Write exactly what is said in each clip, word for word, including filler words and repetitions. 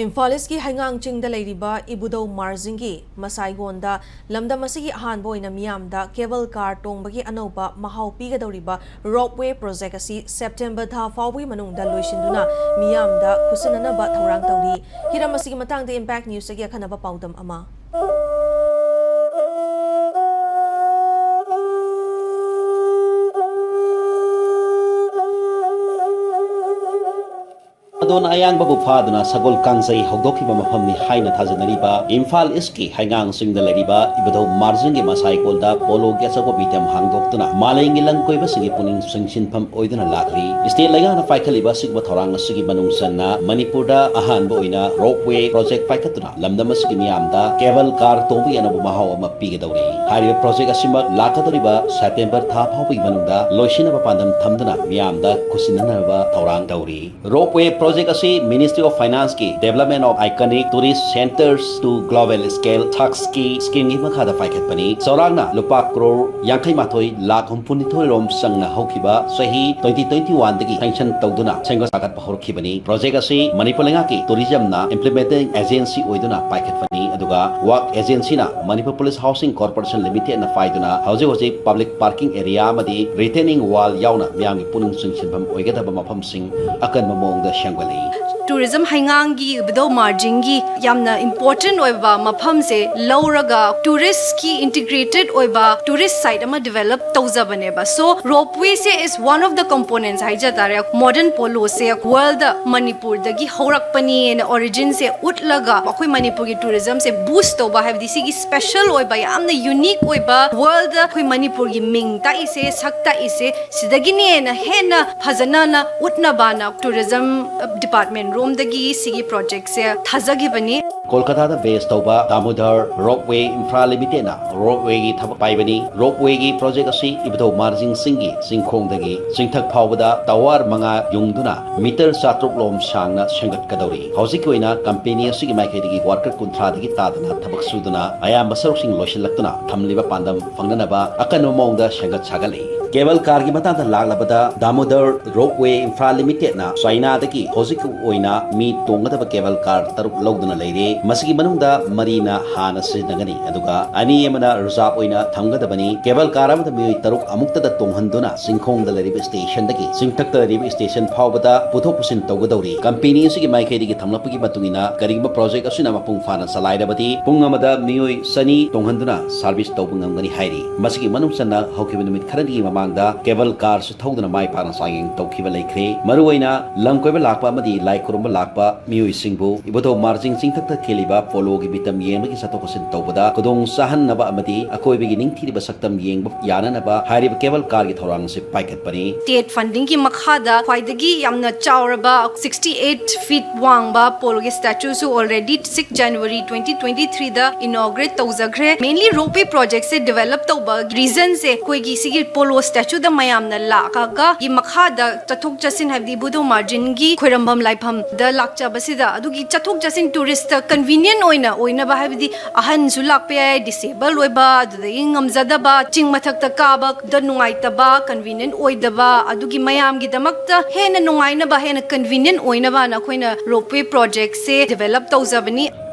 ꯏꯝꯐꯥꯜ ꯏꯁꯀꯤ ꯍꯩꯉꯥꯡ ꯆꯤꯡꯗ ꯂꯩꯔꯤꯕ ꯏꯕꯨꯙꯧ ꯃꯥꯔꯖꯤꯡꯒꯤ ꯃꯁꯥꯏꯒꯣꯟꯗ ꯂꯝꯗꯝ ꯑꯁꯤꯒꯤ ꯑꯍꯥꯟꯕ ꯑꯣꯏꯅ ꯃꯤꯌꯥꯝꯗ ꯀꯦꯕꯜ ꯀꯥꯔ ꯇꯣꯡꯕꯒꯤ ꯑꯅꯧꯕ ꯃꯍꯥꯎ ꯄꯤꯒꯗꯧꯔꯤꯕ ꯔꯣꯞꯋꯦ ꯄ꯭ꯔꯣꯖꯦꯛ ꯑꯁꯤ ꯁꯦꯞꯇꯦꯝꯕꯔ ꯊꯥ ꯐꯥꯎꯕꯒꯤ ꯃꯅꯨꯡꯗ ꯂꯣꯏꯁꯤꯟꯗꯨꯅ ꯃꯤꯌꯥꯝꯗ ꯈꯨꯠꯁꯤꯟꯅꯅꯕ ꯊꯧꯔꯥꯡ ꯇꯧꯔꯤ꯫ ꯍꯤꯔꯝ ꯑꯁꯤꯒꯤ ꯃꯇꯥꯡꯗ ꯏꯝꯄꯦꯛ ꯅ꯭ꯌꯨꯁꯇꯒꯤ ꯑꯈꯟꯅꯕ ꯄꯥꯎꯗꯝ ꯑꯃ꯫ ꯑꯗꯣꯟ ꯑꯌꯥꯟꯕꯕꯨ ꯐꯥꯗꯨꯅ ꯁꯒꯣꯜ ꯀꯥꯡꯖꯩ ꯍꯧꯗꯣꯛꯈꯤꯕ ꯃꯐꯝꯅꯤ ꯍꯥꯏꯅ ꯊꯥꯖꯅꯔꯤꯕ ꯏꯝꯐꯥꯜ ꯏꯁꯀꯤ ꯍꯩꯉꯥꯡꯁꯤꯡꯗ ꯂꯩꯔꯤꯕ ꯏꯕꯨꯙꯧ ꯃꯥꯔꯖꯤꯡꯒꯤ ꯃꯁꯥꯏꯀꯣꯜꯗ ꯄꯣꯂꯣꯒꯤ ꯑꯆꯧꯕ ꯃꯤꯇꯝ ꯍꯥꯡꯗꯣꯛꯇꯨꯅ ꯃꯥꯂꯦꯝꯒꯤ ꯂꯝ ꯀꯣꯏꯕꯁꯤꯡꯒꯤ ꯄꯨꯛꯅꯤꯡ ꯆꯤꯡꯁꯤꯟꯐꯝ ꯑꯣꯏꯗꯨꯅ ꯂꯥꯛꯂꯤ꯫ ꯁ꯭ꯇꯦꯠ ꯂꯩꯉꯥꯛꯅ ꯄꯥꯏꯈꯠꯂꯤꯕ ꯑꯁꯤꯒꯨꯝꯕ ꯊꯧꯔꯥꯡ ꯑꯁꯤꯒꯤ ꯃꯅꯨꯡ ꯆꯟꯅ ꯃꯅꯤꯄꯨꯔꯗ ꯑꯍꯥꯟꯕ ꯑꯣꯏꯅ ꯔꯣꯞꯋꯦ ꯄ꯭ꯔꯣꯖꯦꯛ ꯄꯥꯏꯈꯠꯇꯨꯅ ꯂꯝꯗꯝ ꯑꯁꯤꯒꯤ ꯃꯤꯌꯥꯝꯗ ꯀꯦꯕꯜ ꯀꯥꯔ ꯇꯣꯡꯕꯒꯤ ꯑꯅꯧꯕ ꯃꯍꯥꯎ ꯑꯃ ꯄꯤꯒꯗꯧꯔꯤ꯫ ꯍꯥꯏꯔꯤꯕ ꯄ꯭ꯔꯣꯖꯦꯛ ꯑꯁꯤꯃꯛ ꯂꯥꯛꯀꯗꯧꯔꯤꯕ ꯁꯦꯞꯇꯦꯝꯕꯔ ꯊꯥ ꯐꯥꯎꯕꯒꯤ ꯃꯅꯨꯡꯗ ꯂꯣꯏꯁꯤꯟꯅꯕ ꯄꯥꯟꯗꯝ ꯊꯝꯗꯨꯅ ꯃꯤꯌꯥꯝꯗ ꯈꯨꯠꯁꯤꯟꯅꯅꯕ ꯊꯧꯔꯥꯡ ꯇꯧꯔꯤ꯫ ꯔꯣꯞꯋꯦ ꯄ꯭ꯔꯣꯖꯦꯛ ꯑꯁꯤ Ministry of Financeꯀꯤ Development of Iconic Tourist Centres to Global Scale, ꯊꯛꯁꯀꯤ ꯁ꯭ꯀꯤꯝꯒꯤ ꯃꯈꯥꯗ ꯄꯥꯏꯈꯠꯄꯅꯤ꯫ ꯆꯥꯎꯔꯥꯛꯅ ꯂꯨꯄꯥ ꯀ꯭ꯔꯣꯔ ꯌꯥꯡꯈꯩ ꯃꯥꯊꯣꯏ ꯂꯥꯈ ꯍꯨꯝꯐꯨ ꯅꯤꯊꯣꯏ ꯔꯣꯝ ꯆꯪꯅ ꯍꯧꯈꯤꯕ ꯆꯍꯤ twenty twenty oneꯗꯒꯤ ꯁꯦꯡꯁꯟ ꯇꯧꯗꯨꯅ ꯁꯦꯝꯒꯠ ꯁꯥꯒꯠꯄ ꯍꯧꯔꯛꯈꯤꯕꯅꯤ꯫ ꯄ꯭ꯔꯣꯖꯦꯛ ꯑꯁꯤ ꯃꯅꯤꯄꯨꯔ ꯂꯩꯉꯥꯛꯀꯤ ꯇꯨꯔꯤꯖꯝꯅ ꯏꯝꯄ꯭ꯂꯤꯃꯦꯟꯇꯤꯡ ꯑꯦꯖꯦꯟꯁꯤ ꯑꯣꯏꯗꯨꯅ ꯄꯥꯏꯈꯠꯄꯅꯤ, ꯑꯗꯨꯒ ꯋꯥꯛ ꯑꯦꯖꯦꯟꯁꯤꯅ ꯃꯅꯤꯄꯨꯔ ꯄꯨꯂꯤꯁ ꯍꯥꯎꯁꯤꯡ ꯀꯣꯔꯄꯣꯔꯦꯁꯟ ꯂꯤꯃꯤꯇꯦꯗꯅ ꯄꯥꯏꯗꯨꯅ ꯍꯧꯖꯤꯛ ꯍꯧꯖꯤꯛ ꯄꯕ꯭ꯂꯤꯛ ꯄꯥꯔꯀꯤꯡ ꯑꯦꯔꯤꯌꯥ ꯑꯃꯗꯤ ꯔꯤꯇꯦꯅꯤꯡ ꯋꯥꯜ ꯌꯥꯎꯅ ꯃꯤꯌꯥꯝꯒꯤ ꯄꯨꯛꯅꯤꯡ ꯆꯤꯡꯁꯤꯟꯐꯝ ꯑꯣꯏꯒꯗꯕ ꯃꯐꯝꯁꯤꯡ ꯑꯀꯟꯕ ꯃꯑꯣꯡꯗ ꯁꯦꯝꯒꯠꯂꯤ꯫ ꯇꯨꯔꯤꯖꯝ ꯍꯩꯉꯥꯡꯒꯤ ꯏꯕꯨꯙꯧ ꯃꯥꯔꯖꯤꯡꯒꯤ ꯌꯥꯝꯅ ꯏꯝꯄꯣꯔꯇꯦꯟ ꯑꯣꯏꯕ ꯃꯐꯝꯁꯦ ꯂꯧꯔꯒ ꯇꯨꯔꯤꯁꯀꯤ ꯏꯟꯇꯤꯒ꯭ꯔꯦꯇꯦꯠ ꯑꯣꯏꯕ ꯇꯨꯔꯤꯁ ꯁꯥꯏꯠ ꯑꯃ ꯗꯤꯕꯦꯂꯞ ꯇꯧꯖꯕꯅꯦꯕ꯫ So ꯔꯣꯞꯋꯦꯁꯦ is one of the components ꯍꯥꯏꯖ ꯇꯥꯔꯦ꯫ ꯃꯣꯗꯔꯟ ꯄꯣꯂꯣꯁꯦ ꯋꯥꯔꯜꯗ ꯃꯅꯤꯄꯨꯔꯗꯒꯤ ꯍꯧꯔꯛꯄꯅꯤꯅ ꯑꯣꯔꯤꯖꯤꯟꯁꯦ ꯎꯠꯂꯒ ꯑꯩꯈꯣꯏ ꯃꯅꯤꯄꯨꯔꯒꯤ ꯇꯨꯔꯤꯖꯝꯁꯦ ꯕꯨꯁ ꯇꯧꯕ, ꯍꯥꯏꯕꯗꯤ ꯁꯤꯒꯤ ꯁ꯭ꯄꯦꯁꯦꯜ ꯑꯣꯏꯕ ꯌꯥꯝꯅ ꯌꯨꯅꯤꯛ ꯑꯣꯏꯕ ꯋꯥꯔꯜꯗ ꯑꯩꯈꯣꯏ ꯃꯅꯤꯄꯨꯔꯒꯤ ꯃꯤꯡ ꯇꯥꯛꯏꯁꯦ, ꯁꯛ ꯇꯥꯛꯏꯁꯦ, ꯁꯤꯗꯒꯤꯅꯦꯅ ꯍꯦꯟꯅ ꯐꯖꯅꯅ ꯎꯠꯅꯕꯅ ꯇꯨꯔꯤꯖꯝ ꯗꯤꯄꯥꯔꯠꯃꯦꯟ ꯔꯣꯝꯗꯒꯤ ꯁꯤꯒꯤ ꯄ꯭ꯔꯣꯖꯦꯛꯁꯦ ꯊꯥꯖꯈꯤꯕꯅꯤ꯫ ꯀꯣꯜꯀꯇꯥꯗ ꯕꯦꯁ ꯇꯧꯕ ꯗꯥꯃꯣꯗꯔ ꯔꯣꯞꯋꯦ ꯏꯟꯐ꯭ꯔꯥ ꯂꯤꯃꯤꯇꯦꯗꯅ ꯔꯣꯞꯋꯦꯒꯤ ꯊꯕꯛ ꯄꯥꯏꯕꯅꯤ꯫ ꯔꯣꯞꯋꯦꯒꯤ ꯄ꯭ꯔꯣꯖꯦꯛ ꯑꯁꯤ ꯏꯕꯨꯙꯧ ꯃꯥꯔꯖꯤꯡ ꯆꯤꯡꯒꯤ ꯆꯤꯡꯈꯣꯡꯗꯒꯤ ꯆꯤꯡꯊꯛ ꯐꯥꯎꯕꯗ ꯇꯋꯥꯔ ꯃꯉꯥ ꯌꯨꯡꯗꯨꯅ ꯃꯤꯇꯔ ꯆꯥꯇ꯭ꯔꯨꯛ ꯂꯣꯝ ꯁꯥꯡꯅ ꯁꯦꯝꯒꯠꯀꯗꯧꯔꯤ꯫ ꯍꯧꯖꯤꯛꯀꯤ ꯑꯣꯏꯅ ꯀꯝꯄꯦꯅꯤ ꯑꯁꯤꯒꯤ ꯃꯥꯏꯀꯩꯗꯒꯤ ꯋꯥꯔꯀꯔ ꯀꯨꯟꯊ꯭ꯔꯥꯗꯒꯤ ꯇꯥꯗꯅ ꯊꯕꯛ ꯁꯨꯗꯨꯅ ꯑꯌꯥꯝꯕ ꯁꯔꯨꯛꯁꯤꯡ ꯂꯣꯏꯁꯤꯜꯂꯛꯇꯨꯅ ꯊꯝꯂꯤꯕ ꯄꯥꯟꯗꯝ ꯐꯪꯅꯅꯕ ꯑꯀꯟꯕ ꯃꯑꯣꯡꯗ ꯁꯦꯝꯒꯠ ꯁꯥꯒꯠꯂꯤ꯫ ꯀꯦꯕꯜ ꯀꯥꯔꯒꯤ ꯃꯇꯥꯡꯗ ꯂꯥꯛꯂꯕꯗ, ꯗꯥꯃꯣꯗꯔ ꯔꯣꯞꯋꯦ ꯏꯝꯐꯥꯜ ꯂꯤꯃꯤꯇꯦꯗꯅ ꯆꯥꯏꯅꯥꯗꯒꯤ ꯍꯧꯖꯤꯛꯀꯤ ꯑꯣꯏꯅ ꯃꯤ ꯇꯣꯡꯒꯗꯕ ꯀꯦꯕꯜ ꯀꯥꯔ ꯇꯔꯨꯛ ꯂꯧꯗꯨꯅ ꯂꯩꯔꯦ꯫ ꯃꯁꯤꯒꯤ ꯃꯅꯨꯡꯗ ꯃꯔꯤꯅ ꯍꯥꯟꯅ ꯁꯤꯖꯤꯟꯅꯒꯅꯤ, ꯑꯗꯨꯒ ꯑꯅꯤ ꯑꯃꯅ ꯔꯤꯖꯥꯔꯕ ꯑꯣꯏꯅ ꯊꯝꯒꯗꯕꯅꯤ꯫ ꯀꯦꯕꯜ ꯀꯥꯔ ꯑꯃꯗ ꯃꯤꯑꯣꯏ ꯇꯔꯨꯛ ꯑꯃꯨꯛꯇꯗ ꯇꯣꯡꯍꯟꯗꯨꯅ ꯆꯤꯡꯈꯣꯡꯗ ꯂꯩꯔꯤꯕ ꯁ꯭ꯇꯦꯁꯟꯗꯒꯤ ꯆꯤꯡꯊꯛꯇ ꯂꯩꯔꯤꯕ ꯁ꯭ꯇꯦꯁꯟ ꯐꯥꯎꯕꯗ ꯄꯨꯊꯣꯛ ꯄꯨꯁꯤꯟ ꯇꯧꯒꯗꯧꯔꯤ꯫ ꯀꯝꯄꯦꯅꯤ ꯑꯁꯤꯒꯤ ꯃꯥꯏꯀꯩꯗꯒꯤ ꯊꯝꯂꯛꯄꯒꯤ ꯃꯇꯨꯡ ꯏꯟꯅ, ꯀꯔꯤꯒꯨꯝꯕ ꯄ꯭ꯔꯣꯖꯦꯛ ꯑꯁꯤꯅ ꯃꯄꯨꯡ ꯐꯥꯅ ꯆꯂꯥꯏꯔꯕꯗꯤ, ꯄꯨꯡ ꯑꯃꯗ ꯃꯤꯑꯣꯏ ꯆꯅꯤ ꯇꯣꯡꯍꯟꯗꯨꯅ ꯁꯥꯔꯚꯤꯁ ꯇꯧꯕ ꯉꯝꯒꯅꯤ ꯍꯥꯏꯔꯤ꯫ ꯃꯁꯤꯒꯤ ꯃꯅꯨꯡ ꯆꯟꯅ ꯍꯧꯈꯤꯕ ꯅꯨꯃꯤꯠ ꯈꯔꯅꯤꯒꯤ ꯃꯃꯥꯡꯗ ꯀꯦꯕꯜ ꯀꯥꯔꯁꯨ ꯊꯧꯗꯨꯅ ꯃꯥꯏ ꯄꯥꯛꯅ ꯆꯥꯡꯌꯦꯡ ꯇꯧꯈꯤꯕ ꯂꯩꯈ꯭ꯔꯦ꯫ ꯃꯔꯨꯑꯣꯏꯅ ꯂꯝ ꯀꯣꯏꯕ ꯂꯥꯛꯄ ꯑꯃꯗꯤ ꯂꯥꯏ ꯈꯨꯔꯨꯝꯕ ꯂꯥꯛꯄ ꯃꯤꯑꯣꯏꯁꯤꯡꯕꯨ ꯏꯕꯨꯙꯧ ꯃꯥꯔꯖꯤꯡ ꯆꯤꯡꯊꯛꯇ ꯊꯦꯜꯂꯤꯕ ꯄꯣꯂꯣꯒꯤ ꯃꯤꯇꯝ ꯌꯦꯡꯕꯒꯤ ꯆꯠꯊꯣꯛ ꯆꯠꯁꯤꯟ ꯇꯧꯕꯗ ꯈꯨꯗꯣꯡ ꯆꯥꯍꯟꯅꯕ ꯑꯃꯗꯤ ꯑꯀꯣꯏꯕꯒꯤ ꯅꯤꯡꯊꯤꯔꯕ ꯁꯛꯇꯝ ꯌꯦꯡꯕ ꯌꯥꯅꯅꯕ ꯍꯥꯏꯔꯤꯕ ꯀꯦꯕꯜ ꯀꯥꯔꯒꯤ ꯊꯧꯔꯥꯡ ꯑꯁꯤ ꯄꯥꯏꯈꯠꯄꯅꯤ꯫ ꯁ꯭ꯇꯦꯠ ꯐꯟꯗꯤꯡꯒꯤ ꯃꯈꯥꯗ ꯈ꯭ꯋꯥꯏꯗꯒꯤ ꯌꯥꯝꯅ ꯆꯥꯎꯔꯕ sixty eight feet ꯋꯥꯡꯕ ꯄꯣꯂꯣꯒꯤ ꯁ꯭ꯇꯦꯆꯨꯁꯨ already six January twenty twenty three ꯗ inaugurate ꯇꯧꯖꯈ꯭ꯔꯦ꯫ Mainly ropeway project ꯁꯦ develop ꯇꯧꯕ reason ꯁꯦ ꯑꯩꯈꯣꯏꯒꯤ ꯁꯤꯒꯤ ꯄꯣꯂꯣ ꯁ꯭ꯇꯦꯆꯨꯗ ꯃꯌꯥꯝꯅ ꯂꯥꯛꯑꯒ ꯒꯤ ꯃꯈꯥꯗ ꯆꯠꯊꯣꯛ ꯆꯠꯁꯤꯟ, ꯍꯥꯏꯕꯗꯤ ꯏꯕꯨꯙꯧ ꯃꯥꯔꯖꯤꯟꯒꯤ ꯈꯣꯏꯔꯝꯐꯝ ꯂꯥꯏꯐꯝꯗ ꯂꯥꯛꯆꯕꯁꯤꯗ ꯑꯗꯨꯒꯤ ꯆꯠꯊꯣꯛ ꯆꯠꯁꯤꯟ tourist ꯇ convenient ꯑꯣꯏꯅ ꯑꯣꯏꯅꯕ, ꯍꯥꯏꯕꯗꯤ ꯑꯍꯟꯁꯨ ꯂꯥꯛꯄ ꯌꯥꯏ, disabled ꯑꯣꯏꯕ, ꯑꯗꯨꯗꯒꯤ ꯉꯝꯖꯗꯕ, ꯆꯤꯡ ꯃꯊꯛꯇ ꯀꯥꯕꯗ ꯅꯨꯡꯉꯥꯏꯇꯕ, convenient ꯑꯣꯏꯗꯕ, ꯑꯗꯨꯒꯤ ꯃꯌꯥꯝꯒꯤꯗꯃꯛꯇ ꯍꯦꯟꯅ ꯅꯨꯡꯉꯥꯏꯅꯕ, ꯍꯦꯟꯅ convenient ꯑꯣꯏꯅꯕꯅ ꯑꯩꯈꯣꯏꯅ ropeway project ꯁꯦ develop ꯇꯧꯖꯕꯅꯤ꯫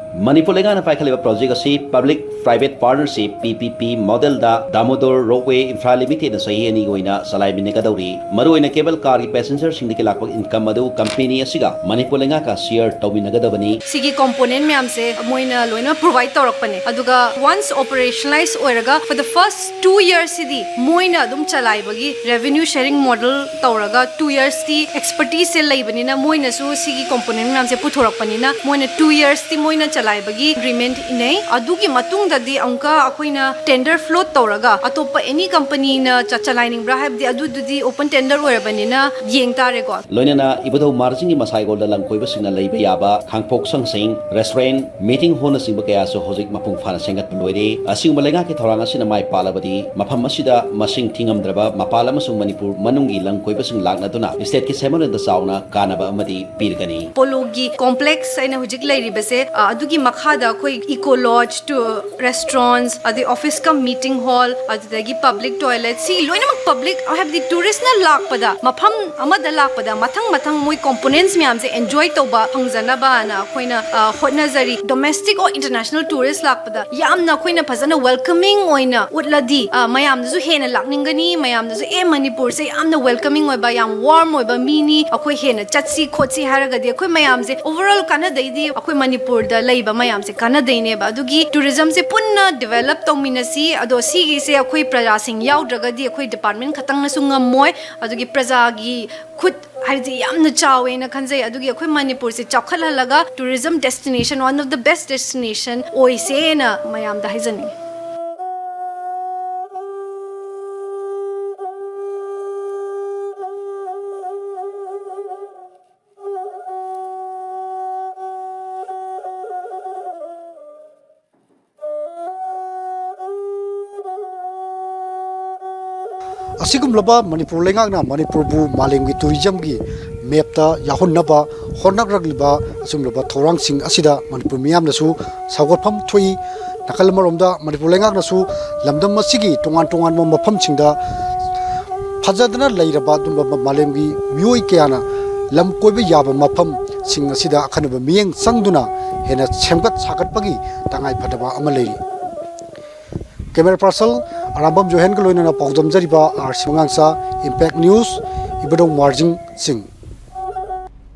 ꯃꯅꯤꯄꯨꯔ ꯂꯩꯉꯥꯛꯅ ꯄꯥꯏꯈꯠꯂꯤꯕ ꯄ꯭ꯔꯣꯖꯦꯛ ꯑꯁꯤ Public Private Partnership, P P P model ꯗ ꯗꯥꯃꯣꯗꯣꯔ ꯔꯣꯞꯋꯦ ꯏꯝꯐꯥꯜ ꯂꯤꯃꯤꯇꯦꯗꯅ ꯆꯍꯤ ꯑꯅꯤꯒꯤ ꯑꯣꯏꯅ ꯆꯂꯥꯏꯃꯤꯟꯅꯒꯗꯧꯔꯤ꯫ ꯃꯔꯨꯑꯣꯏꯅ ꯀꯦꯕꯜ ꯀꯥꯔꯒꯤ ꯄꯦꯁꯦꯟꯖꯔꯁꯤꯡꯗꯒꯤ ꯂꯥꯛꯄ ꯏꯟꯀꯝ ꯑꯗꯨ ꯀꯝꯄꯦꯅꯤ ꯑꯁꯤꯒ ꯃꯅꯤꯄꯨꯔ ꯂꯩꯉꯥꯛꯀ ꯁꯤꯌꯔ ꯇꯧꯃꯤꯟꯅꯒꯗꯕꯅꯤ꯫ ꯁꯤꯒꯤ component ꯃꯌꯥꯝꯁꯦ ꯃꯣꯏꯅ ꯂꯣꯏꯅ provide ꯇꯧꯔꯛꯄꯅꯦ꯫ ꯑꯗꯨꯒ once operationalize ꯑꯣꯏꯔꯒ for the first two years ꯁꯤꯗꯤ ꯃꯣꯏꯅ ꯑꯗꯨꯝ ꯆꯂꯥꯏꯕꯒꯤ revenue sharing model ꯇꯧꯔꯒ, two years ꯇꯤ expertise ꯁꯦ ꯂꯩꯕꯅꯤꯅ ꯃꯣꯏꯅꯁꯨ ꯁꯤꯒꯤ component ꯃꯌꯥꯝꯁꯦ ꯄꯨꯊꯣꯔꯛꯄꯅꯤꯅ ꯃꯣꯏꯅ two years ꯇꯤ ꯃꯣꯏꯅ ꯆꯂꯥꯏꯕꯒꯤ agreement ꯏꯅꯩ꯫ ꯑꯗꯨꯒꯤ ꯃꯇꯨꯡꯗꯗꯤ ꯑꯃꯨꯛꯀ ꯑꯩꯈꯣꯏꯅ tender float ꯇꯧꯔꯒ ꯑꯇꯣꯞꯄ any company ꯅ ꯆ-, ꯆꯂꯥꯏꯅꯤꯡꯕ꯭ꯔꯥ ꯍꯥꯏꯕꯗꯤ ꯑꯗꯨꯗꯨꯗꯤ open tender ꯑꯣꯏꯔꯕꯅꯤꯅ ꯌꯦꯡ ꯇꯥꯔꯦꯀꯣ꯫ ꯂꯣꯏꯅꯅ ꯏꯕꯨꯙꯧ ꯃꯥꯔꯖꯤꯡꯒꯤ ꯃꯁꯥꯏꯒꯣꯜꯗ ꯂꯝꯀꯣꯏꯕꯁꯤꯡꯅ ꯂꯩꯕ ꯌꯥꯕ ꯈꯥꯡꯄꯣꯛꯁꯪꯁꯤꯡ, restaurant, meeting hall ꯅꯆꯤꯡꯕ ꯀꯌꯥꯁꯨ ꯍꯧꯖꯤꯛ ꯃꯄꯨꯡ ꯐꯥꯅ ꯁꯦꯝꯒꯠꯄ ꯂꯣꯏꯔꯦ꯫ ꯑꯁꯤꯒꯨꯝꯕ ꯂꯩꯉꯥꯛꯀꯤ ꯊꯧꯔꯥꯡ ꯑꯁꯤꯅ ꯃꯥꯏ ꯄꯥꯛꯂꯕꯗꯤ ꯃꯐꯝ ꯑꯁꯤꯗ ꯃꯁꯤꯡ ꯊꯤꯉꯝꯗ꯭ꯔꯕ ꯃꯄꯥꯟ ꯑꯃꯁꯨꯡ ꯃꯅꯤꯄꯨꯔ ꯃꯅꯨꯡꯒꯤ ꯂꯝꯀꯣꯏꯕꯁꯤꯡ ꯂꯥꯛꯅꯗꯨꯅ state ꯀꯤ ꯁꯦꯟꯃꯤꯠꯂꯣꯟꯗ ꯆꯥꯎꯅ ꯀꯥꯟꯅꯕ ꯑꯃꯗꯤ ꯄꯤꯔꯒꯅꯤ꯫ ꯄꯣꯂꯣꯒꯤ complex ꯑꯩꯅ ꯍꯧꯖꯤꯛ ꯂꯩꯔꯤꯕꯁꯦ, ꯑ, ꯑꯗꯨꯒꯤ ꯃꯈꯥꯗ ꯑꯩꯈꯣꯏ eco lodge, ꯇꯨ-, restaurants, ꯑꯗꯩ office cum meeting hall, ꯑꯗꯨꯗꯒꯤ public toilet, ꯁꯤ ꯂꯣꯏꯅꯃꯛ public, ꯍꯥꯏꯕꯗꯤ touristꯅ ꯂꯥꯛꯄꯗ, ꯃꯐꯝ ꯑꯃꯗ ꯂꯥꯛꯄꯗ ꯃꯊꯪ ꯃꯊꯪ ꯃꯣꯏ components ꯃꯌꯥꯝꯁꯦ enjoy ꯇꯧꯕ ꯐꯪꯖꯅꯕꯅ ꯑꯩꯈꯣꯏꯅ, ꯑ, ꯍꯣꯠꯅꯖꯔꯤ꯫ Domestic or international tourist ꯂꯥꯛꯄꯗ ꯌꯥꯝꯅ ꯑꯩꯈꯣꯏꯅ ꯐꯖꯅ welcoming ꯑꯣꯏꯅ ꯎꯠꯂꯗꯤ, ꯑ, ꯃꯌꯥꯝꯅꯁꯨ ꯍꯦꯟꯅ ꯂꯥꯛꯅꯤꯡꯒꯅꯤ, ꯃꯌꯥꯝꯅꯁꯨ, "ꯑꯦ, ꯃꯅꯤꯄꯨꯔꯁꯦ ꯌꯥꯝꯅ welcoming ꯑꯣꯏꯕ, ꯌꯥꯝ warm ꯑꯣꯏꯕ ꯃꯤꯅꯤ, ꯑꯩꯈꯣꯏ ꯍꯦꯟꯅ ꯆꯠꯁꯤ ꯈꯣꯠꯁꯤ" ꯍꯥꯏꯔꯒꯗꯤ ꯑꯩꯈꯣꯏ ꯃꯌꯥꯝꯁꯦ overall ꯀꯥꯟꯅꯗꯩꯗꯤ ꯑꯩꯈꯣꯏ ꯃꯅꯤꯄꯨꯔꯗ ꯂꯩꯕ ꯃꯌꯥꯝꯁꯦ ꯀꯥꯟꯅꯗꯩꯅꯦꯕ꯫ ꯑꯗꯨꯒꯤ tourismꯁꯦ ꯄꯨꯟꯅ develop ꯇꯧꯃꯤꯟꯅꯁꯤ꯫ ꯑꯗꯣ ꯁꯤꯒꯤꯁꯦ ꯑꯩꯈꯣꯏ ꯄ꯭ꯔꯖꯥꯁꯤꯡ ꯌꯥꯎꯗ꯭ꯔꯒꯗꯤ ꯑꯩꯈꯣꯏ department ꯈꯛꯇꯪꯅꯁꯨ ꯉꯝꯃꯣꯏ꯫ ꯑꯗꯨꯒꯤ ꯄ꯭ꯔꯖꯥꯒꯤ ꯈꯨꯠ ꯍꯥꯏꯗꯤ ꯌꯥꯝꯅ ꯆꯥꯎꯋꯦꯅ ꯈꯟꯖꯩ꯫ ꯑꯗꯨꯒꯤ ꯑꯩꯈꯣꯏ ꯃꯅꯤꯄꯨꯔꯁꯦ ꯆꯥꯎꯈꯠꯍꯜꯂꯒ tourism destination, one of the best destination ꯑꯣꯏꯁꯦꯅ ꯃꯌꯥꯝꯗ ꯍꯥꯏꯖꯅꯤꯡꯉꯤ꯫ ꯑꯁꯤꯒꯨꯝꯂꯕ ꯃꯅꯤꯄꯨꯔ ꯂꯩꯉꯥꯛꯅ ꯃꯅꯤꯄꯨꯔꯕꯨ ꯃꯥꯂꯦꯝꯒꯤ tourismꯒꯤ mapꯇ ꯌꯥꯎꯍꯟꯅꯕ ꯍꯣꯠꯅꯔꯛꯂꯤꯕ ꯑꯁꯤꯒꯨꯝꯂꯕ ꯊꯧꯔꯥꯡꯁꯤꯡ ꯑꯁꯤꯗ ꯃꯅꯤꯄꯨꯔ ꯃꯤꯌꯥꯝꯅꯁꯨ ꯁꯧꯒꯠꯐꯝ ꯊꯣꯛꯏ꯫ ꯅꯥꯀꯜ ꯑꯃꯔꯣꯝꯗ ꯃꯅꯤꯄꯨꯔ ꯂꯩꯉꯥꯛꯅꯁꯨ ꯂꯝꯗꯝ ꯑꯁꯤꯒꯤ ꯇꯣꯉꯥꯟ ꯇꯣꯉꯥꯟꯕ ꯃꯐꯝꯁꯤꯡꯗ ꯐꯖꯗꯅ ꯂꯩꯔꯕ ꯑꯗꯨꯒꯨꯝꯕ ꯃꯥꯂꯦꯝꯒꯤ ꯃꯤꯑꯣꯏ ꯀꯌꯥꯅ ꯂꯝ ꯀꯣꯏꯕ ꯌꯥꯕ ꯃꯐꯝꯁꯤꯡ ꯑꯁꯤꯗ ꯑꯈꯟꯅꯕ ꯃꯤꯠꯌꯦꯡ ꯆꯪꯗꯨꯅ ꯍꯦꯟꯅ ꯁꯦꯝꯒꯠ ꯁꯥꯒꯠꯄꯒꯤ ꯇꯉꯥꯏ ꯐꯗꯕ ꯑꯃ ꯂꯩꯔꯤ꯫ Camera person ꯑꯔꯥꯝꯕꯝ ꯖꯣꯍꯦꯟꯒ ꯂꯣꯏꯅꯅ ꯄꯥꯎꯗꯝꯖꯔꯤꯕ ꯑꯥꯔ ꯁꯤꯕꯉꯥꯡꯆꯥ, Impact News, ꯏꯕꯨꯙꯧ ꯃꯥꯔꯖꯤꯡ ꯆꯤꯡ꯫